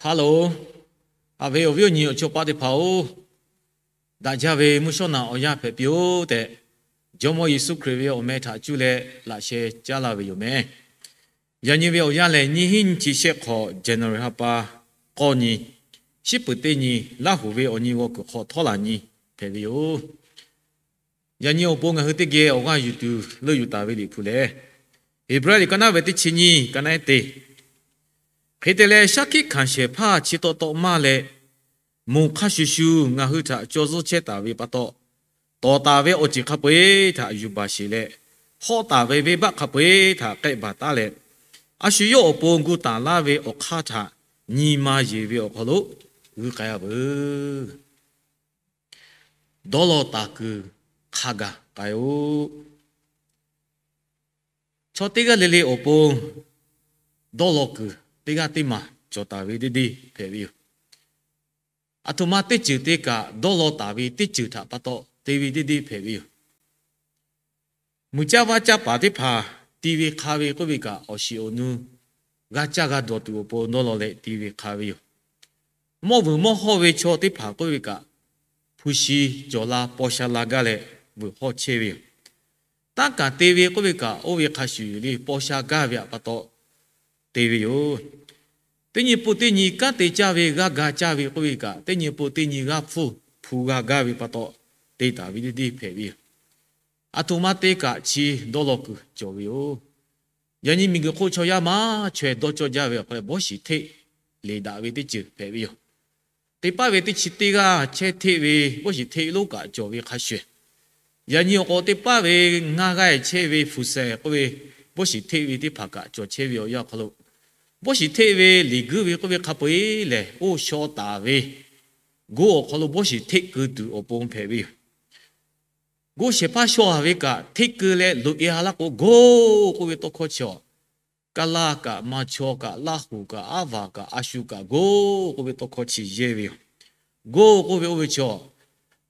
Hello, haꞈ ve awˬ viˉ awˬ nyi awˬ chawˇ paˆ teˇ hpaˍ-oˬ, daꞈ jaˇ ve mvuhˇ shawˉ naꞈ awˬ yanˇ hpehꞈ piˇ-oˆ tehꞈ, Jawˇmawˇ Yeˍsuˆ Hkriꞈ ve awˬ meh htaꞈ cuˇ leh laꞈ sheh caˉ laˇ ve yoˬ meh. Yaꞈ nyi ve awˬ yanˇ lehˬ, nyiˇ hinˉ nyiˇ chi shehˆ hk'awꞈ January ha pa k'awˇ nyi, shiˉ peuˍ teˇ nyi, Laˇ huˍ ve awˬ nyi g'aw kuiˬ hk'awꞈ htawˇ laˬ nyi hpehꞈ ve yoˬ. Yaꞈ nyi awˬ pon ngaˬ hui teˇ geh awˬ g'aˇ yuˬ tuˬ leuˆ yuˬ taˍ ve Liꞈ hpu lehˬ, Heˍbrehˇ liꞈ ka naˉ ve teˇ chi nyiˇ, ka naˉ eˉ teˇ. Hk'e te leh, shaˉ hkiˆ hkanˍ shehˍ hpaˇ chi taw taw maˇ leh, moˬ hk'a shuˍ shuˍ ngaˬ hui htaꞈ caw zuhˇ chehˇ taˍ ve pa taw, tawˍ taˍ ve awˬ ceuˬ hk'a peu-eˬ htaꞈ yuˬ baˬ sheˍ leh, hawˆ taˍ ve venˇbaˆ hk'a peu-eˬ htaꞈ k'ehˆ baˬ taˉ leh, a shu yawˇ awˬ pon gu taˍ laˇ ve awˬ hk'aˇ htaꞈ nyi ma yeˬ ve awˬ hk'aw lo g'uiˇ k'ai-a veuˬ. Dawˇ law taˍ kuiˬ hk'a gaˬ k'ai-oˆ. Chaw teˇ g'aˇ le le awˬ pon dawˇ law kuiˬ teˇ g'aˇ teˇ maˬ cawˬ taˍ ve deˇ deˇ hpehꞈ ve yoˬ. Aˬ htoꞈ ma teˇ ceuˬ te kaꞈ, dawˇ law taˍ ve teˇ ceuˬ htaꞈ pa taw te ve deˇ deˇ hpehꞈ ve yoˬ. Muiˬ caˇ vaˇ caˇ paˍ teˇ hpaˍ ti ve hk'a ve k'oˆ ve kaꞈ, awˬ shiˍ awˬ nu g'a caˇ g'a dawˬ tuˬ awˬ pon dawˇ law leh ti ve hk'a ve yoˬ. Mawˇ vuiˬ mawˇ hawˇ ve chaw teˇ hpaˍ k'oˆ ve kaꞈ, hpu shi cawˬ la paw sha la gaˇ leh vuiˬ hawˇ chehˇ ve yoˬ. Tanˇ kaˍ te ve k'oˆ ve kaꞈ, oˇ ve hk'a shuˍ le paw sha gaˇ ve htaꞈ pa taw te ve yoˬ. Teˇ nyi pun teˇ nyi kanˉ te caˇ ve g'aˇ ga caˇ ve k'oˆ ve kaꞈ, teˇ nyi pun teˇ nyi g'aˇ hpfuhˇ hpu g'a gaˇ ve pa taw te taˍ ve deˇ deˇ hpehꞈ ve yoˬ. Aˬ htoꞈ ma te kaꞈ chi dawˇ law kuiˬ cawˬ ve yoˬ. Yaꞈ nyi miˬguiˬ hk'oˆ chaw yaˇ maˇ chaweh dawˇ cawˇ jaˇ ve awˬ hk'aw lo บอส shiˍ hteˆ leˬ daꞈ ve teˇ ceuˬ hpehꞈ ve yoˬ. Teˇ paˉ ve teˇ chi teˇ g'aˇ chehˇ hteˆ ve บอส shiˍ hteˆ lonˉ kaꞈ cawˬ ve hk'a shuˍ, yaꞈ nyi awˬ k'o teˇ paˉ ve ngaˇ g'aˇ chehˇ ve ฟูแซ k'oˆ ve บอส shiˍ hteˆ ve teˇ hpaˍ kaꞈ cawˬ chehˇ ve awˬ yanˇ awˬ hk'aw lo, บอส shiˍ hteˆ ve liꞈ guiˇ ve k'oˆ ve hk'a peu-eˬ lehˬ, oˇ shaw taˍ ve go awˬ hk'aw lo บอส shiˍ hteˆ keu tuˬ awˬ pon hpehꞈ ve yoˬ. Go shehˍ hpaˇ shaw-a ve kaꞈ, hteˆ keu leh loꞈ-e ha laˇ k'o, go k'oˆ ve tawˇ hkawˇ chi awˬ, Kaˇlaˇ kaꞈ, Maˇ chaw kaꞈ, Laˇ huˍ kaꞈ, Aˉ vaˬ kaꞈ, A shu kaꞈ, go k'oˆ ve tawˇ hkawˇ chi yehˇ ve yoˬ. Go k'oˆ ve oˇ ve chi awˬ,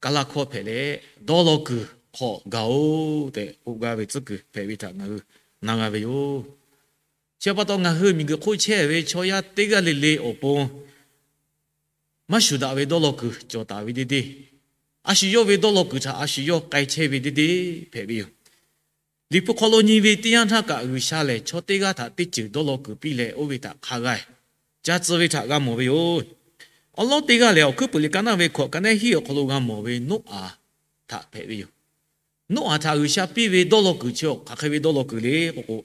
Kaˇlaˇ hkawˇ hpehꞈ leh, dawˇ law kuiˬ hk'aw gaˬ-oˬ tehꞈ k'oˆ gaˇ ve tcuhˉ kuiˬ hpehꞈ ve htaꞈ ngaˬ hui na g'a ve yoˬ. Chi pa taw ngaˬ hui miˬguiˬ hk'oˆ chehˇ ve chaw yaˇ teˇ g'aˇ le le awˬ pon maˇ shuˍ daꞈ ve dawˇ law kuiˬ cawˬ taˍ ve deˇ deˇ, a shu yawˇ ve dawˇ law kuiˬ htaꞈ a shu yawˇ k'ai chehˇ ve deˇ deˇ hpehꞈ ve yoˬ. Liꞈ hpu hk'aw lo nyi ve teˇ yanˇ htaˇ kaꞈ, G'uiˬsha lehˬ chaw teˇ g'aˇ htaꞈ teˇ ceuˬ dawˇ law kuiˬ piˇ leh oˇ ve htaꞈ hk'a g'a ca tcuh ve htaꞈ g'a mawˬ ve yoˬ. Awˬ lawˉ teˇ g'aˇ lehˬ, Awˬ hkuiˉ puiˍ liꞈ ka naˉ ve hkawꞈ ka naˉ hiˉ awˬ hk'aw lo g'a mawˬ ve Noˉaꞈ htaꞈ hpehꞈ ve yoˬ. Noˉaꞈ htaꞈ G'uiˬsha piˇ ve dawˇ law kuiˬ chi awˬ hk'aˬ hk'e ve dawˇ law kuiˬ le k'o k'o,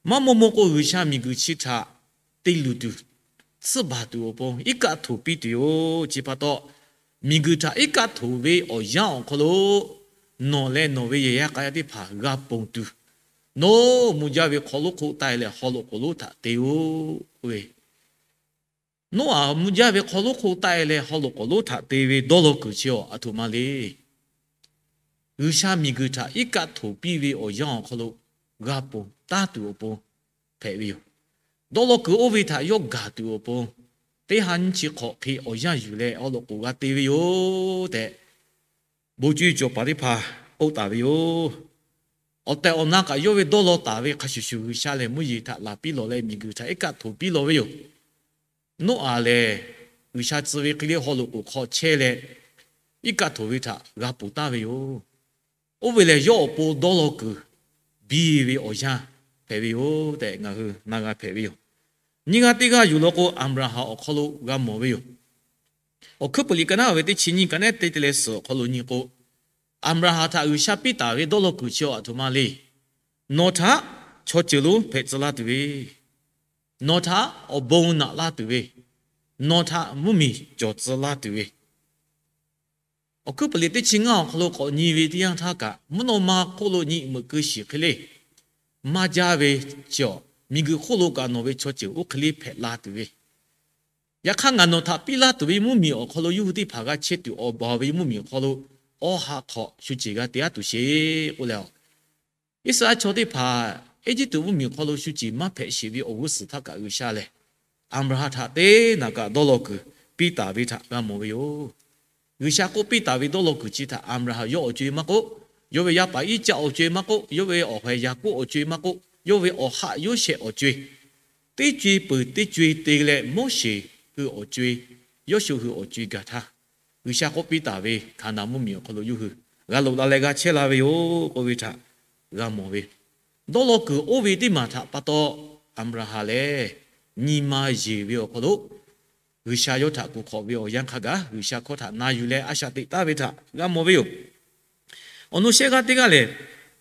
maˇ maw maw k'o G'uiˬsha miˬguiˬ chi htaꞈ te luˬ tuˬ tsuhˇ baˬ tuˬ awˬ pon iˉ kaˆ htoꞈ piˇ tuˬ yoˬ. Chi pa taw, miˬguiˬ htaꞈ iˉ kaˆ htoꞈ ve awˬ yanˇ awˬ hk'aw lo nawˬ leh nawˬ ve yehˬ yaˇ k'a yaˇ teˇ hpaˍ g'a ponˬ tuˬ, Noˉaꞈ mvuh jaˇ ve hk'aw lonˉ hk'oˆ taˆ-e leh haw loꞈ k'oˍ lonˉ htaꞈ te-oˬ ve, Noˉaꞈ mvuh jaˇ ve hk'aw lonˉ hk'oˆ taˆ-e leh haw loꞈ k'oˍ lonˉ htaꞈ te ve dawˇ law kuiˬ chi awˬ aˬ htoꞈ ma le. G'uiˬsha miˬguiˬ htaꞈ iˉ kaˆ htoꞈ piˇ ve awˬ yanˇ awˬ hk'aw lo g'a ponˬ taˉ tuˬ awˬ pon hpehꞈ ve yoˬ. Dawˇ law kuiˬ oˇ ve htaꞈ yawˇ gaˬ tuˬ awˬ pon, teˇ ha nyiˇ chi hk'awꞈ hk'e awˬ yanˇ yuˬ leh haw loꞈ k'oˍ g'a te ve yoˬ tehꞈ, bon cuˇ cawˬ paˍ teˇ hpaˍ k'oˆ taˍ ve yoˬ. Awˬ tehˬ awˬ na kaꞈ yawˇ ve dawˇ law taˍ ve hk'a shuˍ shuˍ, G'uiˬsha lehˬ mvuhˇ yeˬ htaꞈ laˬ piˇ lawˬ leh miˬguiˬ htaꞈ iˉ kaˆ htoꞈ piˇ lawˬ ve yoˬ. Noˉaꞈ lehˬ, G'uiˬsha tcuh ve hk'e le haw loꞈ k'oˍ hk'aw chehˇ leh, iˉ kaˆ htoꞈ ve htaꞈ g'a ponˬ taˍ ve yoˬ. Oˇ ve lehˬ, yawˇ awˬ pon dawˇ law kuiˬ biˇ ve awˬ yanˇ hpehꞈ ve yoˬ tehꞈ ngaˬ hui na g'a hpehꞈ ve yoˬ. Nyiˇ g'aˇ teˇ g'aˇ yuˬ law k'o, Aˍbraˍhanˍ awˬ hk'aw lo g'a mawˬ ve yoˬ. Awˬ hkuiˉ puiˍ liꞈ ka naˉ ve teˇ chi nyiˇ ka naˉ te te leh suhˍ awˬ hk'aw lo nyi k'o, Aˍbraˍhanˍ htaꞈ G'uiˬsha piˇ taˍ ve dawˇ law kuiˬ chi awˬ aˬ htoꞈ ma le. Nawˬ htaꞈ chaw ceuˬ lonˉ hpehꞈ tcuh laˇ tuˬ ve, nawˬ htaꞈ awˬ bon naꞈ laˇ tuˬ ve, nawˬ htaꞈ mvuhˇmiˬ cawˬ tcuh laˇ tuˬ ve, Awˬ hkuiˉ puiˍ liꞈ teˇ chi ngaˇ awˬ hk'aw lo k'awꞈ nyi ve teˇ yanˇ htaˇ kaꞈ, mvuhˇ naw ma hk'oˆ lo nyi meuꞈ keu shiˍ hk'e le maˇ jaˇ ve chi awˬ, miˬguiˬ hk'oˆ lo kaꞈ nawˬ ve chaw ceuˬ oˇ hk'e le hpehꞈ la tuˬ ve, yaꞈ hk'aˇ ngaˬ nawˬ htaꞈ piˇ laˇ tuˬ ve mvuhˇmiˬ awˬ hk'aw lo yawˇ hui teˇ hpaˍ g'a chehˇ tuˬ awˬ baˬ ve mvuhˇmiˬ awˬ hk'aw lo awˬ ha hk'awꞈ shu ceˬ g'a te-a tuˬ sheˍ k'oˆ leh, Iˉsaˍreˍlaˆ chaw teˇ hpaˍ Eˇjiˇtuꞈ mvuhˇmiˬ awˬ hk'aw lo shu ceˬ maˇ hpehꞈ sheˍ ve awˬ g'uˇ suhˍ htaˇ kaꞈ G'uiˬsha lehˬ, Aˍbraˍhanˍ htaꞈ teˇ naˍ kaꞈ dawˇ law kuiˬ piˇ taˍ ve htaꞈ g'a mawˬ ve yoˬ. G'uiˬsha k'oˆ piˇ taˍ ve dawˇ law kuiˬ chi htaꞈ Aˍbraˍhanˍ yawˇ awˬ co-e maˇ k'oˆ, yawˇ ve yaˇ paˍ Iˉcaˆ awˬ co-e maˇ k'oˆ, yawˇ ve awˬ haiˬ Yaˍkoˆ awˬ co-e maˇ k'oˆ, yawˇ ve awˬ haˆ Yoˇsehꞈ awˬ co-e, teˇ co-e peuˬ teˇ co-e te leh Moˉseˍ hui awˬ co-e, Yawˇshuˆ hui awˬ co-e gaˬ htaˇ, G'uiˬsha k'oˆ piˇ taˍ ve Hkaˍnanˍ mvuhˇmiˬ awˬ hk'aw lo yawˇ hui g'a loꞈ la leh g'a chehˇ la ve yoˬ k'oˆ ve htaꞈ g'a mawˬ ve. Dawˇlaw kuiˬ oˇ ve teˇ maˬ htaꞈ pa taw, Aˍbraˍhanˍ lehˬ nyi ma yeˬ ve awˬ hk'aw lo G'uiˬsha yawˇ htaꞈ kuˬ hk'awꞈ ve awˬ yanˇ hk'a gaˬ G'uiˬsha hkawˇ htaꞈ na yuˬ leh a shaꞈ teꞈ taˍ ve htaꞈ g'a mawˬ ve yoˬ. Awˬ nu shehˆ g'aˇ teˇ g'aˇ lehˬ,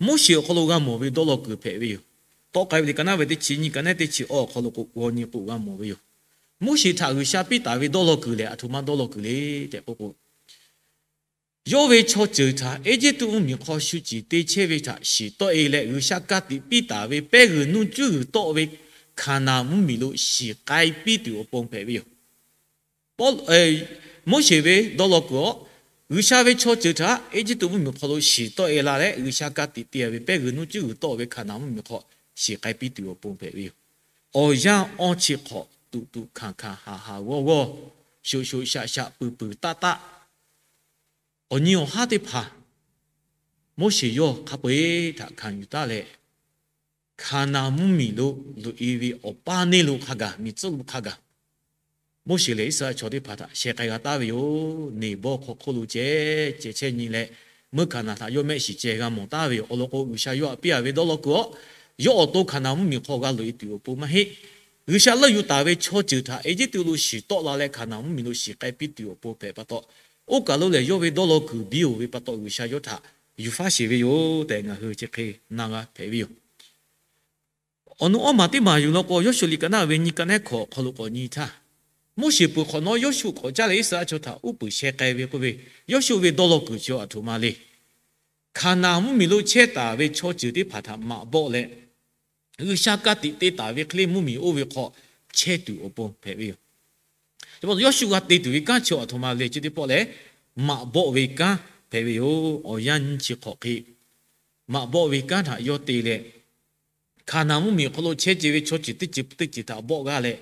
Moˉseˍ awˬ hk'aw lo g'a mawˬ ve dawˇlaw kuiˬ hpehꞈ ve yoˬ. Tawˆ k'ai ve liꞈ ka naˉ ve teˇ chi nyiˇ, ka naˉ teˇ chi awˇ awˬ hk'aw lo k'o, g'aw nyi k'o g'a mawˬ ve yoˬ. Moˉseˍ htaꞈ G'uiˬsha piˇ taˍ ve dawˇlaw kuiˬ lehˬ, aˬ htoꞈ ma dawˇlaw kuiˬ le tehꞈ k'oˆ k'o, yawˇ ve chaw ceuˬ htaꞈ Eˇjiˇtuꞈ mvuhˇmiˬ hk'aw shu ciˍ te chehˇ ve htaꞈ shiˍ tawˆ-e leh, G'uiˬsha ka tiꞈ piˇ taˍ ve pehˇ g'uiˬ nuˇ cuˉ g'uiˬ tawˆ ve Hkaˍnanˍ mvuhˇmiˬ lo shiˍ k'ai piˇ tuˬ awˬ pon hpehꞈ ve yoˬ. Moˉseˍ ve dawˇlaw kuiˬ-aw, G'uiˬsha ve chaw ceuˬ htaꞈ Eˇjiˇtuꞈ mvuhˇmiˬ hk'aw lo shiˍ tawˆ-e la leh, G'uiˬsha ka tiꞈ te-a ve pehˇ g'uiˬ nuˇ cuˉ g'uiˬ tawˆ ve Hkaˍnanˍ mvuhˇmiˬ hk'aw shiˍ k'ai piˇ tuˬ awˬ pon hpehꞈ ve yoˬ. Awˬ yanˇ awˇ chi hk'awꞈ tuꞈ tuꞈ hkanˍ hkanˍ haˍ haˍ g'awˇ g'awˇ, shoꞈ shoꞈ shaꞈ shaꞈ puiˍ puiˍ taˆ taˆ, awˬ nyi awˬ haˉ teˇ hpaˍ Moˉseˍ yawˇ hk'a peu-eˬ htaꞈ hkanˍ yuˬ taˉ leh, Hkaˍnanˍ mvuhˇmiˬ lo loꞈ-e ve awˬ paˇ neˇ lo hk'a gaˬ, miˬ tcuhˉ lo hk'a gaˬ, Moˉseˍ lehˬ Iˉsaˍreˍlaˆ chaw teˇ hpaˍ htaꞈ sheh k'ai g'a taˍ ve yoˬ. Neˍ bawˇ hk'aw hk'oˆ lo ceh ceh chehˇ nyi leh, meuˇ Hkaˍnanˍ htaꞈ yawˇ mehˆ shiˍ ceh g'a mawˬ taˍ ve yoˬ. Awˬ lawn k'o, G'uiˬsha yawˇ htaꞈ piˇ-a ve dawˇlaw kuiˬ-aw, yawˇ awˬ to Hkaˍnanˍ mvuhˇmiˬ hk'aw g'a loꞈ-e tuˬ awˬ pon maˇ heˆ. G'uiˬsha leuˆ yuˬ taˍ ve chaw ceuˬ htaꞈ Eˇjiˇtuꞈ lo shiˍ tawˆ la leh Hkaˍnanˍ mvuhˇmiˬ lo shiˍ k'ai piˇ tuˬ awˬ pon hpehꞈ pa taw, oˇ kaˬ lo lehˬ yawˇ ve dawˇlaw kuiˬ biˇ-oˬ ve pa taw, G'uiˬsha yawˇ htaꞈ yuˬ faˉ sheˍ ve yoˬ tehꞈ ngaˬ hui chi hk'e na g'a hpehꞈ ve yoˬ. Awˬ nu awˇ maˬ teˇ maˬ yuˬ law k'o, Yawˇshuˆ liꞈ ka naˉ ve nyi, ka naˉ hkawꞈ awˬ hk'aw lo k'awꞈ nyi htaˇ, Moˉseˍ peuˬ hk'awꞈ nawˉ Yawˇshuˆ k'awꞈ caˉ leh Iˉsaˍreˍlaˆ chaw htaꞈ uˉ peunˍ sheh k'ai ve k'oˆ ve, Yawˇshuˆ ve dawˇlaw kuiˬ chi aˬ htoꞈ ma le. Hkaˍnanˍ mvuhˇmiˬ lo chehˇ taˍ ve chaw ceuˬ teˇ hpaˍ htaꞈ maꞈ bawˆ leh, G'uiˬsha ka tiꞈ te taˍ ve hk'e le mvuhˇmiˬ oˇ ve hk'aw chehˇ tuˬ awˬ pon hpehꞈ ve yoˬ. Yawˇshuˆ g'a te tuˬ ve kanˉ chi aˬ htoꞈ ma le chi teˇ pawˆ lehˬ, maꞈ bawˆ ve kanˉ hpehꞈ ve yoˬ. Awˬ yanˇ nyiˇ chi hk'awꞈ hk'e maꞈ bawˆ ve kanˉ htaꞈ yawˇ te leh, Hkaˍnanˍ mvuhˇmiˬ awˬ hk'aw lo chehˇ ceh ve chaw ceuˬ teˇ ceuˬ teˇ ceuˬ htaꞈ bawˆ g'a leh,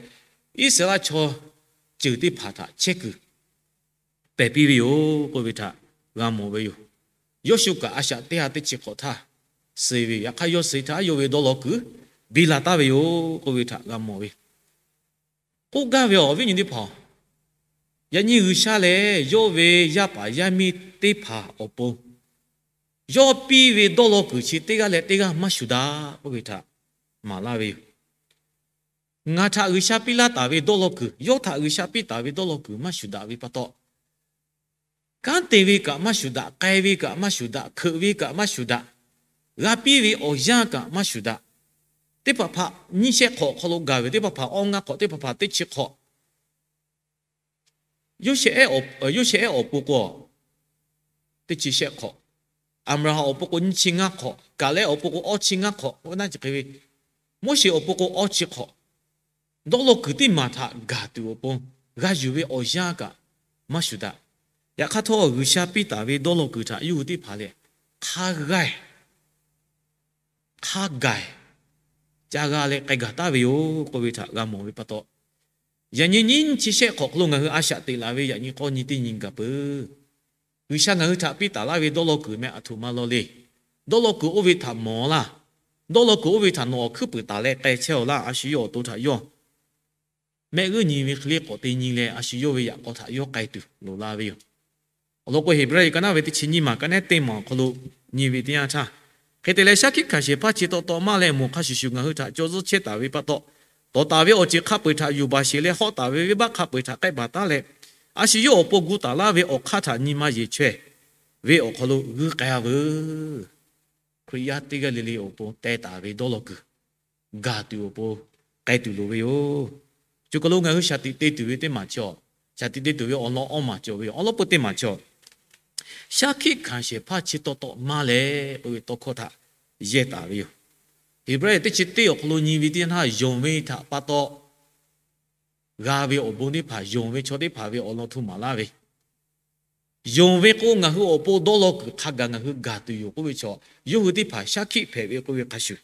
Iˉsaˍreˍlaˆ chaw ceuˬ teˇ hpaˍ htaꞈ chehˇ kuiˬ pehˬ piˇ ve yoˬ k'oˆ ve htaꞈ g'a mawˬ ve yoˬ. Yawˇshuˆ kaꞈ a shaꞈ teˇ ha teˇ chi hk'awꞈ htaˇ suh ve yoˬ. Yaꞈ hk'aˇ yawˇ suh htaˇ yawˇ ve dawˇlaw kuiˬ biˇ la taˍ ve yoˬ k'oˆ ve htaꞈ g'a mawˬ ve. K'oˆ gaˇ ve awˬ viˉ nyi teˇ hpaˍ-oˬ, yaꞈ nyi G'uiˬsha lehˬ yawˇ ve yaˇ paˍ yaˇ miˇ teˇ hpaˍ awˬ pon yawˇ piˇ ve dawˇlaw kuiˬ chi teˇ g'aˇ leh teˇ g'aˇ maˇ shuˍ daꞈ k'oˆ ve htaꞈ maˍ laˇ ve yoˬ. Ngaˬ htaꞈ G'uiˬsha piˇ laˇ taˍ ve dawˇlaw kuiˬ, yawˇ htaꞈ G'uiˬsha piˇ taˍ ve dawˇlaw kuiˬ maˇ shuˍ daꞈ ve pa taw, kanˉ te ve kaꞈ maˇ shuˍ daꞈ, k'ai ve kaꞈ maˇ shuˍ daꞈ, hkeuꞈ ve kaꞈ maˇ shuˍ daꞈ, g'a piˇ ve awˬ yanˇ kaꞈ maˇ shuˍ daꞈ. Teˇ hpaˍ hpaˍ nyiˇ shehˆ hk'awꞈ hk'aw lo gaˬ ve, teˇ hpaˍ hpaˍ awˇ ngaˇ hk'awꞈ, teˇ hpaˍ hpaˍ teˇ chi hk'awꞈ, Yoˇsehꞈ ehˉ awˬ pon k'o, teˇ chi shehˆ hk'awꞈ, Aˍbraˍhanˍ awˬ pon k'o nyiˇ chi ngaˇ hk'awꞈ, Kaˍlehˆ awˬ pon k'o awˇ chi ngaˇ hk'awꞈ, naˉ chi hk'e ve, Moˉseˍ awˬ pon k'o awˇ chi hk'awꞈ, dawˇlaw kuiˬ teˇ maˬ htaꞈ gaˬ tuˬ awˬ pon g'a yuˬ ve awˬ yanˇ kaꞈ maˇ shuˍ daꞈ. Yaꞈ hk'aˇ htawˇ, G'uiˬsha piˇ taˍ ve dawˇlaw kuiˬ htaꞈ yawˇ hui teˇ hpaˍ lehˬ hk'a g'aˇ hk'a gaˬ ca g'a leh k'ai gaˬ taˍ ve yoˬ k'oˆ ve htaꞈ g'a mawˬ ve pa taw, yaꞈ nyi nyiˇ chi shehˆ hk'awꞈ hk'aw lo ngaˬ hui a shaꞈ teꞈ laˬ ve yaꞈ nyi k'awˇ nyi teˇ nyi gaˬ peuˬ. G'uiˬsha ngaˬ hui htaꞈ piˇ taˍ laˇ ve dawˇlaw kuiˬ meh aˬ htoꞈ ma law le. Dawˇlaw kuiˬ oˇ ve htaꞈ mawˬ laˇ. Dawˇlaw kuiˬ oˇ ve htaꞈ nawˬ awˬ hkuiˉ puiˍ taˍ leh k'ai chehˇ-aw laˇ. A shu yawˇ awˬ to htaꞈ yawˇ mehˆ g'uˇ nyi ve hk'e le k'awꞈ te nyi leh, a shu yawˇ ve yaꞈ k'aw htaꞈ yawˇ k'ai tuˬ loˍ la ve yoˬ. Awˬ lawn k'o, Heˍbrehˇ liꞈ ka naˉ ve teˇ chi nyiˇ maˬ, ka naˉ teˇ maˬ awˬ hk'aw lo nyi ve teˇ yanˇ htaˇ, hk'e te leh shaˉ hkiˆ hkanˍ shehˍ hpaˇ chi taw taw maˇ leh moˬ hk'a shuˍ shuˍ ngaˬ hui htaꞈ caw zuhˇ chehˇ taˍ ve pa taw, tawˍ taˍ ve awˬ ceuˬ hk'a peu-eˬ htaꞈ yuˬ baˬ sheˍ leh hawˆ taˍ ve venˇbaˆ hk'a peu-eˬ htaꞈ k'ehˆ baˬ taˉ leh, a shu yawˇ awˬ pon gu taˍ laˇ ve awˬ hk'aˇ htaꞈ nyi ma yeˬ chaweh ve awˬ hk'aw lo g'uiˇ k'ai-a veuˬ. Hkriꞈ yaˇ teˇ g'aˇ le le awˬ pon teh taˍ ve dawˇlaw kuiˬ gaˬ tuˬ awˬ pon k'ai tuˬ loˍ ve yoˬ. Choˬ kaˬ lo ngaˬ hui shaˍ tiꞈ te tuˬ ve teˇ maˬ cawˬ. Shaˍ tiꞈ te tuˬ ve awˬ lawn awˇ maˬ cawˬ ve yoˬ. Awˬ lawn peu teˇ maˬ cawˬ. Shaˉ hkiˆ hkanˍ shehˍ hpaˇ chi taw taw maˇ leh k'oˆ ve tawˇ hkawˇ htaꞈ yehˇ taˍ ve yoˬ. Heˍbrehˇ teˇ chi teˇ awˬ hk'aw lo nyi ve teˇ yanˇ htaˇ, yonˍ ve htaꞈ pa taw g'a ve awˬ bon teˇ hpaˍ, yonˍ ve chaw teˇ hpaˍ ve awˬ lawn hto maˍ laˇ ve, yonˍ ve k'o ngaˬ hui awˬ pon dawˇlaw kuiˬ hk'a gaˬ ngaˬ hui gaˬ tuˬ yoˬ k'oˆ ve chaw, yawˇ hui teˇ hpaˍ shaˉ hkiˆ hpehꞈ ve k'oˆ ve hk'a shuˍ,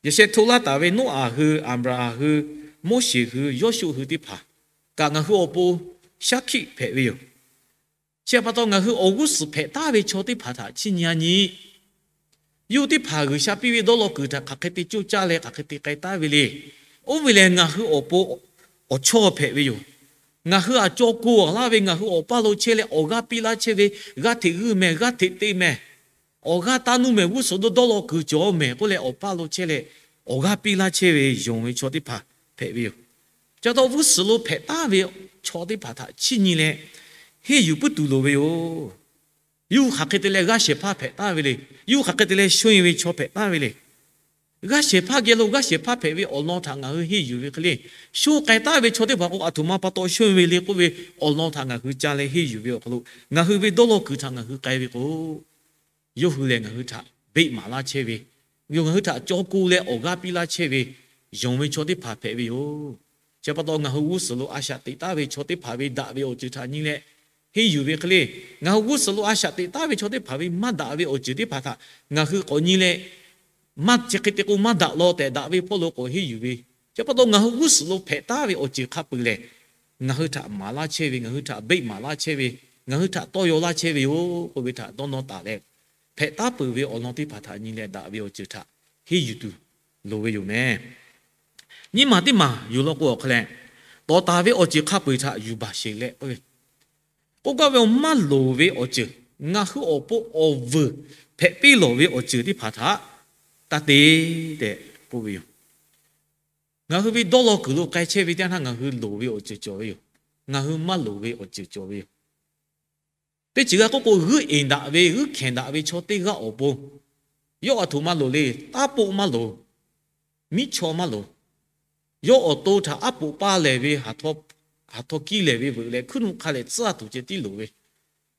yaꞈ sheh hto laˇ taˍ ve Noˉaꞈ hui, Aˍbraˍhanˍ hui, Moˉseˍ hui, Yawˇshuˆ hui teˇ hpaˍ kaꞈ ngaˬ hui awˬ pon shaˉ hkiˆ hpehꞈ ve yoˬ. Chi htaꞈ pa taw, ngaˬ hui awˬ g'uˇ suhˍ hpehꞈ taˍ ve chaw teˇ hpaˍ htaꞈ chiˇ nyi-a nyi. Yawˇ hui teˇ hpaˍ G'uiˬsha piˇ ve dawˇlaw kuiˬ htaꞈ hk'aˬ hk'e te coˇ caˇ leh hk'aˬ hk'e te k'ai taˍ ve le. Oˇ ve lehˬ, ngaˬ hui awˬ pon awˬ chawˇ hpehꞈ ve yoˬ. Ngaˬ hui aꞈ caw ko laˇ ve, ngaˬ hui awˬ paˇ lo chehˇ leh awˬ g'aˇ piˇ laˇ chehˇ ve, g'aˇ hteꞈ g'uiˇ mehˍ, g'aˇ hteꞈ te mehˍ, awˬ g'aˇ taˇ nuˇ mehˍ, g'uˇ suhˍ lo dawˇ law kuiˬ cawˬ mehˍ k'oˆ leh awˬ paˇ lo chehˇ leh awˬ g'aˇ piˇ laˇ chehˇ ve yonˍ ve chaw teˇ hpaˍ hpehꞈ ve yoˬ. Chi pa taw g'uˇ suhˍ lo hpehꞈ taˉ ve chaw teˇ hpaˍ htaꞈ chiˇ nyi leh henˇ yuˬ puiˉ tuˬ loˍ ve yoˬ. Yawˇ hui hk'aˬ hk'e te leh g'aˇ shehˍ hpaˇ hpehꞈ taˉ ve le. Yawˇ hui hk'aˬ hk'e te leh shonˇ e ve chaw hpehꞈ taˉ ve le. G'aˇ shehˍ hpaˇ geh lo g'aˇ shehˍ hpaˇ hpehꞈ ve awˬ lawn htaꞈ ngaˬ hui henˇ yuˬ ve hk'e le, shonˇ k'ai taˉ ve chaw teˇ hpaˍ k'o, aˬ htoꞈ ma pa taw shonˇ e ve le k'oˆ ve awˬ lawn htaꞈ ngaˬ hui ca leh henˇ yuˬ ve awˬ hk'aw lo, ngaˬ hui ve dawˇ law kuiˬ htaꞈ ngaˬ hui k'ai ve k'o, yawˇ hui lehˬ ngaˬ hui htaꞈ beˆ maˍ laˇ chehˇ ve, ngaˬ hui htaꞈ caw ko leh awˬ g'aˇ piˇ laˇ chehˇ ve, yonˍ ve chaw teˇ hpaˍ hpehꞈ ve yoˬ. Chi pa taw ngaˬ hui g'uˇ suhˍ lo a shaꞈ teꞈ taˉ ve chaw teˇ hpaˍ ve daꞈ ve awˬ ceuˬ htaꞈ nyi leh henˇ yuˬ ve hk'e le, ngaˬ hui g'uˇ suhˍ lo a shaꞈ teꞈ taˉ ve chaw teˇ hpaˍ ve maˇ daꞈ ve awˬ ceuˬ teˇ hpaˍ htaꞈ ngaˬ hui k'awꞈ nyi leh, maˇ chi hk'e te k'o maˇ daꞈ law tehꞈ daꞈ ve hpawˇ lo k'awꞈ henˇ yuˬ ve. Chi pa taw ngaˬ hui g'uˇ suhˍ lo hpehꞈ taˉ ve awˬ ceuˬ hk'a peuˬ lehˬ, ngaˬ hui htaꞈ maˍ laˇ chehˇ ve, ngaˬ hui htaꞈ beˆ maˍ laˇ chehˇ ve, ngaˬ hui htaꞈ tawˇ yaw laˇ chehˇ ve yoˬ k'oˆ ve htaꞈ dawˇ nawˇ taˍ leh, hpehꞈ taˉ peuˬ ve awˬ lawn teˇ hpaˍ htaꞈ nyi leh daꞈ ve awˬ ceuˬ htaꞈ henˇ yuˬ tuˬ loˍ ve yoˬ meh. Nyiˇ maˬ teˇ maˬ yuˬ law k'o awˬ hk'aw leh, tawˍ taˍ ve awˬ ceuˬ hk'a peu-eˬ htaꞈ yuˬ baˬ sheˍ leh k'oˆ ve, k'oˆ gaˇ ve, maˇ loˍ ve awˬ ceuˬ, ngaˬ hui awˬ pon awˬ vuiˬ hpehꞈ piˇ lawˬ ve awˬ ceuˬ teˇ hpaˍ htaꞈ taˇ te tehꞈ k'oˆ ve yoˬ. Ngaˬ hui ve dawˇ law kuiˬ lo k'ai chehˇ ve teˇ yanˇ htaˇ ngaˬ hui loˍ ve awˬ ceuˬ cawˬ ve yoˬ. Ngaˬ hui maˇ loˍ ve awˬ ceuˬ cawˬ ve yoˬ. Teˇ ceuˬ g'a k'oˆ k'o, g'uiˇ eˍ daꞈ ve, g'uiˇ hkehˍ daꞈ ve chaw teˇ g'aˇ awˬ pon, yawˇ aˬ htoꞈ ma loˍ le, taˉ poˆ maˇ loˍ, miˉ chaw maˇ loˍ. Yawˇ awˬ to htaꞈ aˉ poꞈ paˇ lehˬ ve, haˍ htaw kiˇ lehˬ ve veuꞈ leh hkuiˉ nuˆ hk'a lehˬ tcuhˉ tuˬ ceh tiˉ loˍ ve,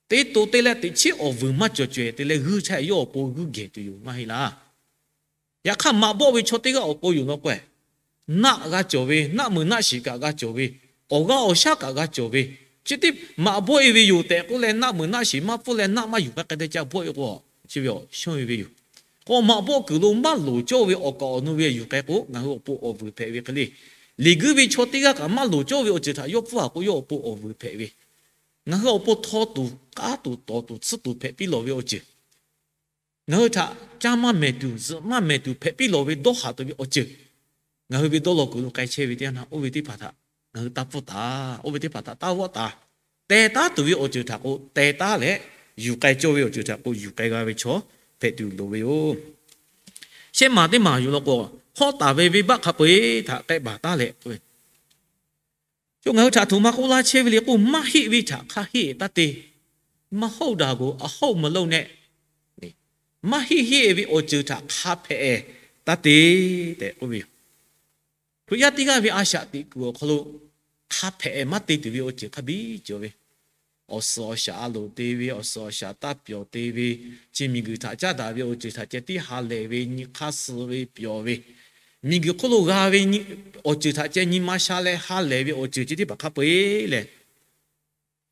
teˇ to teˇ leh teꞈ chiˉ awˬ vuiˬ maˇ cawˬ cawehˬ te leh g'uiˇ chehˇ yawˇ awˬ pon g'uiˇ gehˬ tuˬ yoˬ maˇ heˆ laˇ. Yaꞈ hk'aˇ maꞈ bawˆ ve chaw teˇ g'aˇ awˬ pon yoˬ law k'o, naˆ g'a cawˬ ve, naˆ meunˍ naˆ shiˍ kaꞈ g'a cawˬ ve, awˬ g'aˇ awˬ shaˉ kaꞈ g'a cawˬ ve, chi teˇ maꞈ bawˆ e ve yoˬ tehꞈ k'oˆ leh naˆ meunˍ naˆ shiˍ maˇ pfuhˇ leh naˆ maˇ yuˬ k'ai k'ai te ca bawˆ e k'o, chi ve awˬ shonˇ e ve yoˬ. K'o maꞈ bawˆ kuiˬ lo maˇ loˍ cawˇ ve awˬ kaˍ awˬ nu ve yuˬ k'ai k'o, ngaˬ hui awˬ pon awˬ vuiˬ hpehꞈ ve hk'e le. Liꞈ guiˇ ve chaw teˇ g'aˇ kaꞈ maˇ loˍ cawˇ ve awˬ ceuˬ htaꞈ yawˇ pfuhˇ a k'o, yawˇ awˬ pon awˬ vuiˬ hpehꞈ ve. Ngaˬ hui awˬ pon htaw tuˬ, k'aˉ tuˬ, tawˍ tuˬ, tsuhˇ tuˬ hpehꞈ piˇ lawˬ ve awˬ ceuˬ, ngaˬ hui htaꞈ caˇ maˇ mehˍ tuˬ, zuhꞈ maˇ mehˍ tuˬ hpehꞈ piˇ lawˬ ve dawˇ haꞈ tuˬ ve awˬ ceuˬ, ngaˬ hui ve dawˇ law kuiˬ lo k'ai chehˇ ve teˇ yanˇ htaˇ oˇ ve teˇ hpaˍ htaꞈ ngaˬ hui taˇ pfuhˇ taˍ, oˇ ve teˇ hpaˍ htaꞈ taˇ vawˆ taˍ. Teh taˉ tuˬ ve awˬ ceuˬ htaꞈ k'o teh taˉ leh, yuˬ k'ai cawˇ ve awˬ ceuˬ htaꞈ k'o yuˬ k'ai g'a ve chaw hpehꞈ tuˬ loˍ ve yoˬ. Shehˆ maˬ teˇ maˬ yuˬ law k'o, hawˉ taˍ ve venˇbaˆ hk'a peu-eˬ htaꞈ k'ehˆ baˬ taˉ leh k'oˆ ve, ngaˬ hui htaꞈ htoꞈ ma k'oˆ laˇ chehˇ ve le k'o, maˇ heˆ ve htaꞈ hk'a heˆ taˇ te. မဟုတ်တာကို အဟုတ်မလုပ်နဲ့ Maˇ heˆ heˆ ve awˬ ceuˬ htaꞈ hk'a hpehꞈ taˇ te tehꞈ k'oˆ ve yoˬ. Hkriꞈ yaˇ teˇ g'aˇ ve a shaꞈ teꞈ kuiˬ awˬ hk'aw lo hk'a hpehꞈ maˇ te tuˬ ve awˬ ceuˬ hk'a biˇ cawˬ ve, awˬ suhˍ awˬ shaˍ a loˍ te ve, awˬ suhˍ awˬ shaˍ taˇ pyawˬ te ve, chi miˬguiˬ htaꞈ caˉ daꞈ ve awˬ ceuˬ htaꞈ ceh tiˉ ha lehˬ ve, nyi hk'aˇ suh ve pyawˬ ve, miˬguiˬ hk'oˆ lo g'a ve awˬ ceuˬ htaꞈ ceh nyi ma sha leh ha lehˬ ve awˬ ceuˬ chi teˇ hpaˍ hk'a peu-eˬ lehˬ,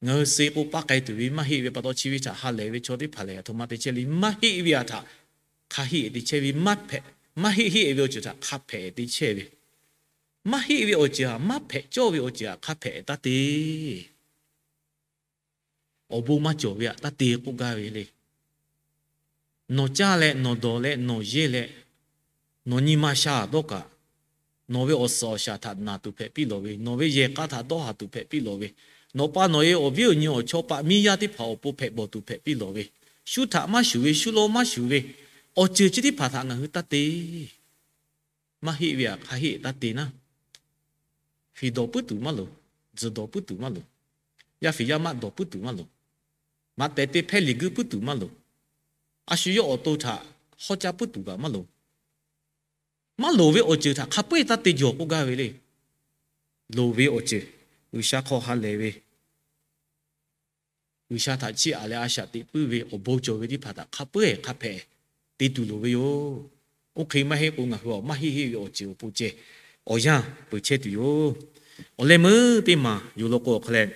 ngaˬ hui suh k'o paˇ k'ai tuˬ ve maˇ heˆ ve pa taw, chi ve htaꞈ ha lehˬ ve chaw teˇ hpaˍ lehˬ, aˬ htoꞈ ma te chehˇ le. Maˇ heˆ ve htaꞈ hk'a heˆ te chehˇ ve, maˇ heˆ heˆ ve awˬ ceuˬ htaꞈ hk'a hpehꞈ te chehˇ ve, maˇ heˆ ve awˬ ceuˬ htaꞈ maˇ hpehꞈ cawˇ ve awˬ ceuˬ htaꞈ hk'a hpehꞈ taˇ te. Awˬ bon maˇ cawˬ ve htaꞈ taˇ te k'oˆ gaˇ ve le. Nawˬ caˇ leh nawˬ dawˬ leh nawˬ yehˇ leh, nawˬ nyi ma sha dawˇ kaꞈ, nawˬ ve awˬ suhˍ awˬ shaˍ htaꞈ naˬ tuˬ hpehꞈ piˇ lawˬ ve, nawˬ ve yehˬ k'a htaꞈ dawˇ haˍ tuˬ hpehꞈ piˇ lawˬ ve, nawˬ pa nawˬ e awˬ viˉ awˬ nyi awˬ chawˇ paˆ miˇ yaˇ teˇ hpaˍ awˬ pon hpehꞈ bawˬ tuˬ hpehꞈ piˇ lawˬ ve, shu htaꞈ maˇ shuˍ ve, shu law maˇ shuˍ ve, awˬ ceuˬ chi teˇ hpaˍ htaꞈ ngaˬ hui taˇ te. Maˇ heˆ ve htaꞈ hk'a heˆ taˇ te naˉ, fiˍ dawˬ puiˉ tuˬ maˇ loˍ, tzuhˬ dawˬ puiˉ tuˬ maˇ loˍ, yaˇ fiˍ yaˇ maˆ dawˬ puiˉ tuˬ maˇ loˍ, maꞈ tehˬ te hpehˇ liꞈ guiˇ puiˉ tuˬ maˇ loˍ, a shu yawˇ awˬ to htaꞈ hawˉ caˇ puiˉ tuˬ kaꞈ maˇ loˍ. Maˇ loˍ ve awˬ ceuˬ htaꞈ hk'a peu-eˬ taˇ te jawˬ k'oˆ gaˇ ve le. Loˍ ve awˬ ceuˬ, G'uiˬsha hk'aw ha lehˬ ve, G'uiˬsha htaꞈ chiˇ aꞈ leh a shaꞈ teꞈ puiˉ ve awˬ bon cawˬ ve teˇ hpaˍ htaꞈ hk'a peu-eˬ hk'a hpehꞈ te tuˬ loˍ ve yoˬ. Oˇ hk'e maˇ heˆ k'o, ngaˬ hui awˬ maˇ heˆ heˆ ve awˬ ceuˬ awˬ pon ceh awˬ yanˇ peuˬ chehˇ tuˬ yoˬ. Awˬ leh meuˇ teˇ maˬ yuˬ law k'o awˬ hk'aw leh,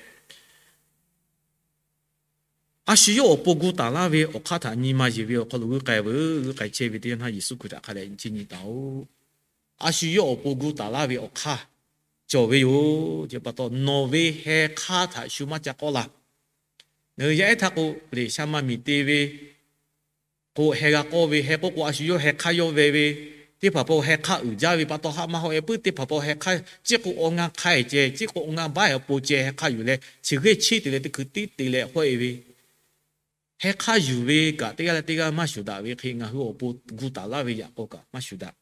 a shu yawˇ awˬ pon gu taˍ laˇ ve awˬ hk'aˇ htaꞈ nyi ma yeˬ ve awˬ hk'aw lo g'uiˇ k'ai veuˬ. G'uiˇ k'ai chehˇ ve teˇ yanˇ htaˇ Yeˍsuˆ Hkriꞈ htaꞈ hk'a dehꞈ nyi chiˇ nyi taˍ-oꞈ. A shu yawˇ awˬ pon gu taˍ laˇ ve awˬ hk'aˇ cawˬ ve yoˬ. Chi pa taw nawˬ ve heh hk'aˇ htaꞈ shu maˇ ca k'awˆ laˇ. Ngaˬ hui yaˇ ehˉ htaˇ k'o, Hkriꞈ sha maˇ miˬ te ve k'o, heh g'a k'awˇ ve, heh k'oˆ k'o a shu yawˇ heh hk'aˇ yawˇ ve ve, Teˇ hpaˍ pa heh hk'aˇ uiˍ jaˇ ve pa taw haˆ maˇ hawˆ e puiˉ, teˇ hpaˍ pa heh hk'aˇ ciˉ k'o awˬ ngaˇ hk'aˇ e ceh, ciˉ k'o awˬ ngaˇ baˆ e awˬ pon ceh heh hk'aˇ yuˬ leh chi g'eˇ chiˇ te leh teˇ hkui tiˉ te leh hawˆ e ve heh hk'aˇ yuˬ ve kaꞈ teˇ g'aˇ leh teˇ g'aˇ maˇ shuˍ daꞈ ve hk'e, ngaˬ hui awˬ pon gu taˍ laˇ ve yaꞈ k'aw kaꞈ maˇ shuˍ daꞈ.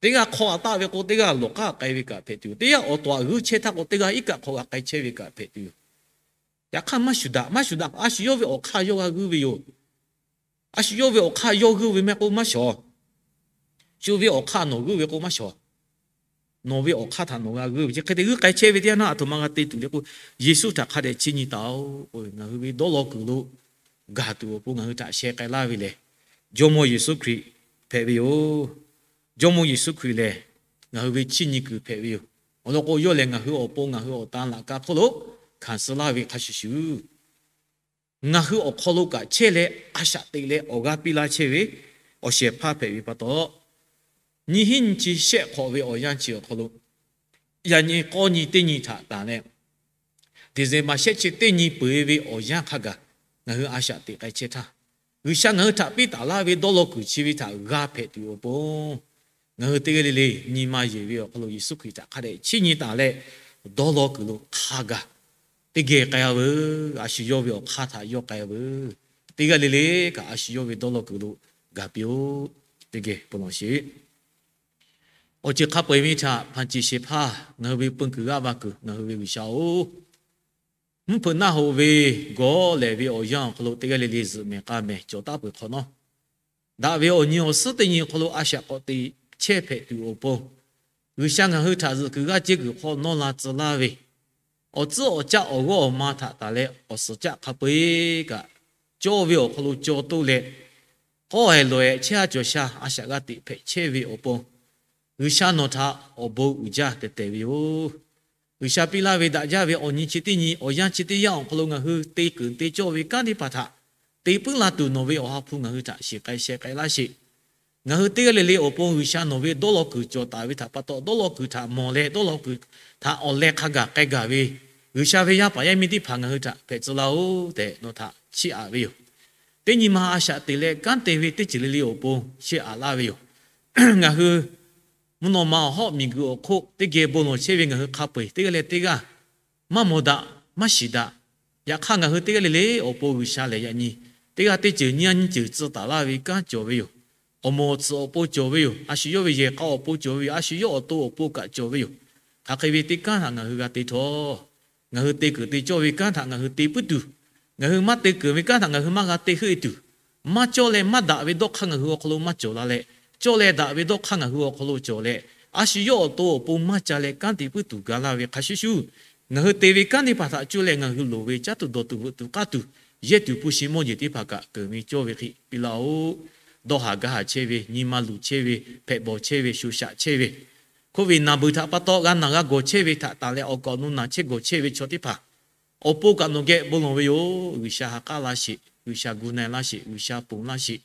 Teˇ g'aˇ hk'aw aꞈ taˆ ve k'o, teˇ g'aˇ lawˬ k'aˉ k'ai ve kaꞈ hpehꞈ tuˬ yoˬ. Teˇ g'aˇ awˬ tawˍ aꞈ g'uiˇ chehˇ htaˇ k'o, teˇ g'aˇ iˉ kaˆ hk'aw g'a k'ai chehˇ ve kaꞈ hpehꞈ tuˬ yoˬ. Yaꞈ hk'aˇ maˇ shuˍ daꞈ, maˇ shuˍ daꞈ, a shu yawˇ ve awˬ hk'aˇ yawˇ g'a g'uiˇ ve yoˬ. A shu yawˇ ve awˬ hk'aˇ yawˇ g'uiˇ ve mehˆ k'o maˇ shawˍ. Shu ve awˬ hk'aˇ nawˬ g'uiˇ ve k'o maˇ shawˍ. Nawˬ ve awˬ hk'aˇ htaꞈ nawˬ g'a g'uiˇ ve chi hk'e te g'uiˇ k'ai chehˇ ve teˇ yanˇ naˆ aˬ htoꞈ ma g'a te tuˬ le k'o, Yeˍsuˆ htaꞈ hk'a dehꞈ chiˇ nyi taˍ-oꞈ k'o, ngaˬ hui ve dawˇ law kuiˬ lo gaˬ tuˬ awˬ pon ngaˬ hui htaꞈ sheh k'ai laˇ ve lehˬ, Jawˇmawˇ Yeˍsuˆ Hkriꞈ hpehꞈ ve yoˬ. Jawˇmawˇ Yeˍsuˆ Hkriꞈ lehˬ, ngaˬ hui ve chiˇ nyi kuiˬ hpehꞈ ve yoˬ. Awˬ lawn k'o, yawˇ lehˬ ngaˬ hui awˬ pon ngaˬ hui awˬ tan laꞈ ka hk'oˆ lo hkanˍ suh laˇ ve hk'a shuˍ shuˍ, ngaˬ hui awˬ hk'aw lo kaꞈ chehˇ leh a shaꞈ teꞈ leh awˬ g'aˇ piˇ laˇ chehˇ ve awˬ shehˍ hpaˇ hpehꞈ ve pa taw, nyiˇ hinˉ nyiˇ chi shehˆ hk'awꞈ ve awˬ yanˇ chi awˬ hk'aw lo, yaꞈ nyi k'awˇ nyi teˇ nyi htaꞈ tanˬ leh, December shehˆ chi teˇ nyi peuˬ e ve awˬ yanˇ hk'a gaˬ ngaˬ hui a shaꞈ teꞈ k'ai chehˇ htaˇ, G'uiˬsha ngaˬ hui htaꞈ piˇ taˍ laˇ ve dawˇ law kuiˬ chi ve htaꞈ g'a hpehꞈ tuˬ awˬ pon, ngaˬ hui teˇ g'aˇ le le nyi ma yeˬ ve awˬ hk'aw lo Yeˍsuˆ Hkriꞈ htaꞈ hk'a dehꞈ chiˇ nyi taˍ leh, dawˇ law kuiˬ lo hk'a gaˬ teˇ geh k'ai-a veuˬ. A shu yawˇ ve awˬ hk'aˇ htaꞈ yawˇ k'ai-a veuˬ. Teˇ g'aˇ le le kaꞈ a shu yawˇ ve dawˇ law kuiˬ lo gaˬ piˇ-oˆ. Teˇ geh bon lawˬ sheˍ. Awˬ ceuˬ hk'a peu-eˬ ve htaꞈ hpanˍ ceˬ shehˍ hpaˇ ngaˬ hui ve peun kuiˬ g'aˇ va kuiˬ ngaˬ hui ve G'uiˬsha-oˬ, mvuhˇ hpeuꞈ naˆ hoꞈ ve gawˇ lehˬ ve awˬ yanˇ awˬ hk'aw lo teˇ g'aˇ le le zuhꞈ mehˍ k'a mehˍ cawˬ taˉ peuˬ hk'awꞈ nawˉ, daꞈ ve awˬ nyi awˬ suhˉ teˇ nyi awˬ hk'aw lo a shaꞈ k'awꞈ te chehˇ hpehꞈ tuˬ awˬ pon, G'uiˬsha ngaˬ hui htaꞈ zuhꞈ kuiˬ g'aˇ ceˇ kuiˬ hk'aw nawˇ la tcuh laˇ ve, awˬ tcuhˉ awˬ caˆ awˬ g'awˇ awˬ ma htaꞈ tanˬ leh awˬ suhˍ caˆ hk'a peu-eˬ kaꞈ cawˇ ve awˬ hk'aw lo caw toˆ leh, k'awˇ-ehˍ lawˬ-ehˍ chehˇ-a cawˬ sha a shaꞈ g'a teꞈ hpehꞈ chehˇ ve awˬ pon, G'uiˬsha nawˬ htaꞈ awˬ bon uiˍ jaˇ tehˬ tehˬ ve yoˬ. G'uiˬsha piˇ laˇ ve daꞈ jaˇ ve awˬ nyi chi teˇ nyi awˬ yanˇ chi teˇ yanˇ awˬ hk'aw lo ngaˬ hui te kuiˬ te cawˇ ve kanˉ teˇ hpaˍ htaꞈ te puiˉ la tuˬ nawˬ ve Awˬ ha hpu ngaˬ hui htaꞈ shiˍ k'ai sheh k'ai laˇ sheˍ. Ngaˬ hui teˇ g'aˇ le le awˬ pon G'uiˬsha nawˬ ve dawˇ law kuiˬ cawˬ taˍ ve htaꞈ pa taw, dawˇ law kuiˬ htaꞈ mawˬ leh dawˇ law kuiˬ htaꞈ awˬ leh hk'a gaˬ k'ai gaˬ ve G'uiˬsha ve yaˇ paˍ yaˇ miˇ teˇ hpaˍ ngaˬ hui htaꞈ hpehꞈ tcuh laˇ-oˆ tehꞈ nawˬ htaꞈ chiˇ aꞈ ve yoˬ. Teˇ nyi ma a shaꞈ teꞈ leh kanˉ te ve teˇ ceuˬ le le awˬ pon chiˇ aꞈ laˇ ve yoˬ. Ngaˬ hui mvuhˇ naw ma awˬ hawˆ miˬguiˬ awˬ hk'oˆ teˇ geh bon lawˬ chehˇ ve ngaˬ hui hk'a peu-eˬ teˇ g'aˇ leh teˇ g'aˇ maˇ mawˬ daꞈ, maˇ shiˍ daꞈ. Yaꞈ hk'aˇ ngaˬ hui teˇ g'aˇ le le awˬ pon G'uiˬsha lehˬ yaꞈ nyi teˇ g'aˇ teˇ ceuˬ nyiˇ g'aˇ nyiˇ ceuˬ tcuh taˍ laˇ ve kanˉ cawˬ ve yoˬ. Awˬ moˍ awˬ tsuhꞈ awˬ pon cawˬ ve yoˬ. A shu yawˇ ve yehˬ k'a awˬ pon cawˬ ve yoˬ. A shu yawˇ awˬ to awˬ pon kaꞈ cawˬ ve yoˬ. Hk'aˬ hk'e ve teˇ kanˉ htaꞈ ngaˬ hui g'a te htawˇ, ngaˬ hui te kuiˬ te cawˇ ve kanˉ htaꞈ ngaˬ hui te puiˉ tuˬ, ngaˬ hui maˇ te kuiˬ ve kanˉ htaꞈ ngaˬ hui maˇ g'a te heuˆ e tuˬ, maˇ cawˇ leh maˇ daꞈ ve dawˇ hk'aˇ ngaˬ hui awˬ hk'aw lo maˇ cawˬ la leh, cawˇ leh daꞈ ve dawˇ hk'aˇ ngaˬ hui awˬ hk'aw lo cawˬ leh, a shu yawˇ awˬ to awˬ pon maˇ ca leh kanˉ te puiˉ tuˬ ga laˇ ve hk'a shuˍ shuˍ, ngaˬ hui te ve kanˉ teˇ hpaˍ htaꞈ cuˇ leh ngaˬ hui loˍ ve caˉ tuˬ dawˬ tuˬ veuꞈ tuˬ k'aˇ tuˬ yehˇ tuˬ hpu shi mawˇ jeˬ teˇ hpaˍ kaꞈ keunˍ ve cawˇ ve hk'e piˇ laˇ-oˆ. Dawˇ haˍ gaˇ haˍ chehˇ ve, nyi ma luˬ chehˇ ve, hpehꞈ bawˬ chehˇ ve, sho shaꞈ chehˇ ve, hk'oˆ ve naˬ beuˬ htaꞈ pa taw g'a naˬ g'a gawˬ chehˇ ve htaꞈ tanˬ leh awˬ kaˍ awˬ nu naˬ chehˇ gawˬ chehˇ ve chaw teˇ hpaˍ awˬ pon kaꞈ nawˬ geh bon lawˬ ve yoˬ. G'uiˬsha ha k'aˉ laˇ sheˍ. G'uiˬsha gu na-e laˇ sheˍ. G'uiˬsha ponˬ laˇ sheˍ.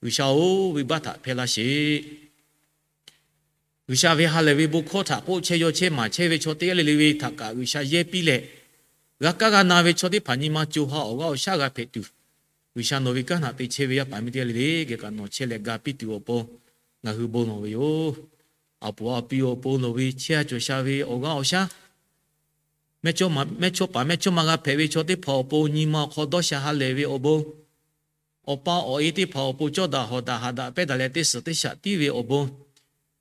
G'uiˬsha-oˬ, venˇbaˆ htaꞈ hpehˇ laˇ sheˍ. G'uiˬsha ve ha lehˬ ve bon hkawˇ htaꞈ k'oˆ chehˇ yaw chehˇ maˍ chehˇ ve chaw teˇ g'aˇ le le ve htaꞈ kaꞈ G'uiˬsha yehˇ piˇ leh, g'a kaˇ g'a na ve chaw teˇ hpaˍ nyi ma co ha awˬ g'aˇ awˬ shaˉ g'a hpehꞈ tuˬ, G'uiˬsha nawˬ ve kanˉ htaꞈ te chehˇ ve yaˇ paˍ miˇ teˇ g'aˇ le le geh kaꞈ nawˬ chehˇ leh ga piˇ tuˬ awˬ pon ngaˬ hui bon lawˬ ve yoˬ. A poˍ a pi awˬ pon nawˬ ve chehˇ-a cawˬ sha ve awˬ g'aˇ awˬ shaˉ, mehˇchawˇ paˍ mehˇchawˇma g'a hpehꞈ ve chaw teˇ hpaˍ awˬ pon nyi ma awˬ hk'aw dawˇ sha ha lehˬ ve awˬ bon, awˬ pa awˬ e teˇ hpaˍ awˬ pon cawˇ daꞈ hawˍ daꞈ haꞈ daꞈ pehˇ daꞈ leh teˇ suhˍ teˇ shaꞈ tiˉ ve awˬ bon,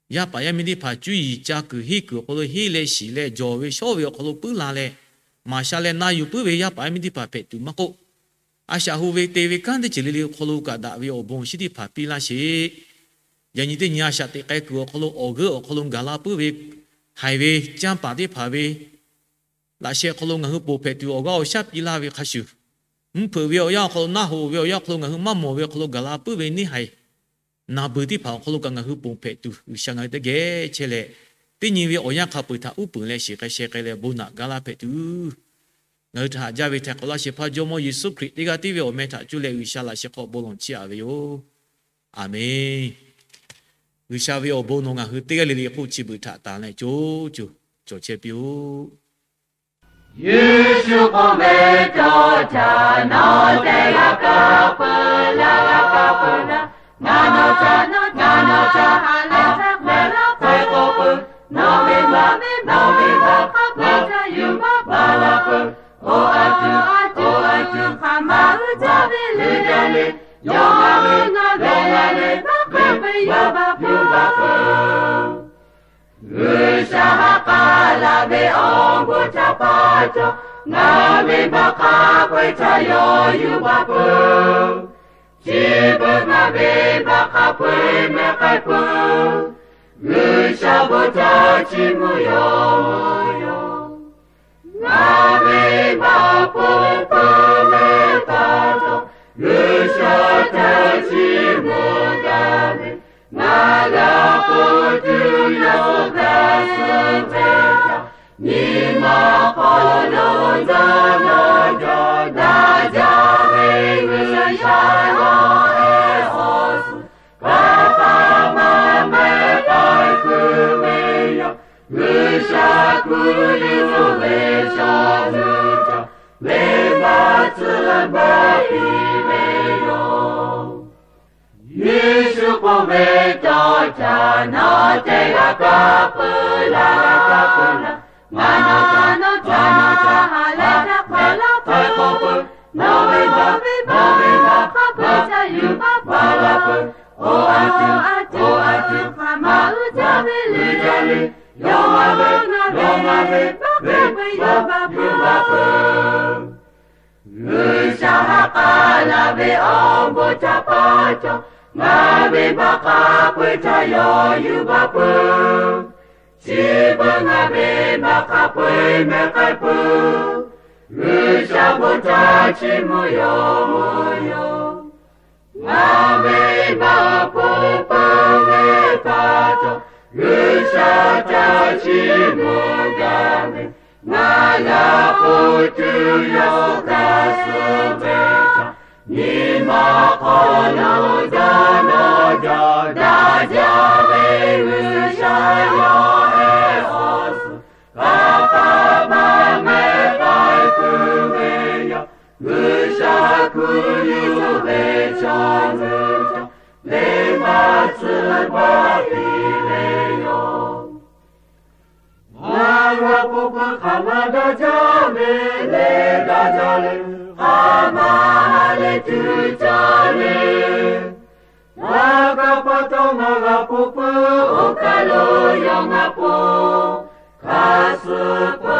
yaˇ paˍ yaˇ miˇ teˇ hpaˍ cuˇ yiˍ ca kuiˬ henˇ kuiˬ awˬ hk'aw lo henˇ leh shiˍ leh jawˬ ve shawˉ ve awˬ hk'aw lo puiˉ la leh, maˍ sha leh na yuˬ puiˉ ve yaˇ paˍ yaˇ miˇ teˇ hpaˍ hpehꞈ tuˬ maˇ k'oˆ, a shaꞈ hu ve te ve kanˉ teˇ ceuˬ le le awˬ hk'aw lo kaꞈ daꞈ ve awˬ bon awˬ shinˉ teˇ hpaˍ piˇ laˇ sheˍ. Yaꞈ nyi teˇ nyi a shaꞈ teꞈ k'ai kuiˬ awˬ hk'aw lo awˬ g'euˆ awˬ hk'aw lo gaˬ la puiˉ ve, haiˬ ve, canˇ paˍ teˇ hpaˍ ve laꞈ sheh hk'aw lo ngaˬ hui ponˬ hpehꞈ tuˬ awˬ g'aˇ awˬ shaˉ piˇ laˇ ve hk'a shuˍ, mvuhˇ hpeuꞈ ve awˬ yanˇ awˬ hk'aw lo naˆ hoꞈ ve awˬ yanˇ awˬ hk'aw lo ngaˬ hui maˇ mawˬ ve awˬ hk'aw lo gaˬ la puiˉ ve neˇ haiˬ naˬ beuˬ teˇ hpaˍ awˬ hk'aw lo kaꞈ ngaˬ hui ponˬ hpehꞈ tuˬ G'uiˬsha ngaˬ hui teˇ geh chehˇ leh, teˇ nyi ve awˬ yanˇ hk'a peu-eˬ htaꞈ uˉ peunˍ leh shiˍ k'ai sheh k'ai leh bon naꞈ ga laˇ hpehꞈ tuˬ, ngaˬ hui htaꞈ haꞈ jaˇ ve htaiˍ hk'awꞈ laˇ shehˍ hpaˇ Jawˇmawˇ Yeˍsuˆ Hkriꞈ teˇ g'aˇ tiˉ ve awˬ meh htaꞈ cuˇ leh G'uiˬsha laꞈ sheh hk'aw bon lawˬ chiˇ aꞈ ve yoˬ. Aˬmenˍ. G'uiˬsha ve awˬ bon nawˬ ngaˬ hui teˇ g'aˇ le le hk'oˆ chi beuꞈ htaꞈ tanˬ leh co co cawˬ chehˇ piˇ-oˆ. Yeˍsuˆ k'oˆ ve, Cawˬ caꞈ nawˬ te g'a kaˇ peuˬ laˇ, g'a kaˇ peuˬ laˇ, ngaˬ nawˬ htaꞈ nawˬ htaꞈ nawˬ htaꞈ haꞈ leh Nawˬ ve maˇ, nawˬ ve maˇ hk'a peu-eˬ htaꞈ yuˬ baˬ paˍ laˇ peuˬ. Oˇ a tuˬ, oˇ a tuˬ hk'aˬ ma uiˍ jaˇ ve le, jaˇ le. Yawˇ ngaˬ ve, yawˇ ngaˬ ve maˇ hk'a peu-eˬ yuˬ baˬ peuˬ. G'uiˬsha ha k'aˉ laˇ ve awˬ bon htaꞈ pa taw, ngaˬ ve maˇ hk'a peu-eˬ htaꞈ yawˇ yuˬ baˬ peuˬ. Chi beuꞈ ngaˬ ve maˇ hk'a peu-eˬ mehˆ k'ai peuˬ. G'uiˬsha bon htaꞈ chiˇ mvuh yawˇ yoˬ. Ngaˬ ve maˇ hk'a peu-eˬ pa taw, G'uiˬsha htaꞈ chiˇ mvuh gaˇ ve, ngaˬ g'a k'oˆ tuˬ yawˇ g'a suh ve htaꞈ nyi ma hk'aw lo daꞈ jaˇ, daꞈ jaˇ ve G'uiˬsha yawˇ ehˉ awˬ suhˍ kanˇ paˆ maˇ mehˆ k'ai kuiˬ ve yoˬ. G'uiˬsha hkui yuˬ ve chaw zuhˬ htaꞈ venˇbaˆ tcuhˇ baˬ piˇ ve yoˬ. Yeˍsuˆ k'oˆ ve, Chaw htaꞈ nawˬ te g'a kaˇ peuˬ laˇ, g'a kaˇ peuˬ laˇ. Ngaˬ nawˬ htaꞈ, ngaˬ nawˬ htaꞈ ha lehˬ htaˇ hk'awꞈ laˇ peuˬ k'oˆ peuˬ. Nawˬ ve, nawˬ ve maˇ hk'a peu-eˬ htaꞈ yuˬ baˬ paˍ laˇ peuˬ. Oˇ a tuˬ, oˇ a tuˬ hk'aˬ ma uiˍ jaˇ ve le, jaˇ le. Yawˇ ngaˬ ve, yawˇ ngaˬ ve maˇ hk'a peu-eˬ yuˬ baˬ peuˬ. G'uiˬsha ha k'aˉ laˇ ve awˬ bon htaꞈ pa taw, ngaˬ ve maˇ hk'a peu-eˬ htaꞈ yawˇ yuˬ baˬ peuˬ. Chi beuꞈ ngaˬ ve maˇ hk'a peu-eˬ mehˆ k'ai peuˬ. G'uiˬsha bon htaꞈ chiˇ mvuh yawˇ yoˬ. Ngaˬ ve maˇ hk'a peu-eˬ pa taw, G'uiˬsha htaꞈ chiˇ mvuh gaˇ ve, ngaˬ g'a k'oˆ tuˬ yawˇ g'a suh ve htaꞈ nyi ma hk'aw lo daꞈ jaˇ, daꞈ jaˇ ve G'uiˬsha yawˇ ehˉ awˬ suhˍ kanˇ paˆ maˇ mehˆ k'ai kuiˬ ve yoˬ. G'uiˬsha hkui yuˬ ve chaw zuhˬ htaꞈ venˇbaˆ tcuhˇ baˬ piˇ ve yoˬ. Maˇ g'a k'oˆ peuˬ hk'aˬ ma daꞈ jaˇ ve le, daꞈ jaˇ le. Hk'aˬ ma ha lehˬ tuˬ jaˇ le. Maˇ g'a pa taw maˇ g'a k'oˆ peuˬ, oˇ kaˬ lo yawˇ ngaˬ po hk'a suh peuˬ.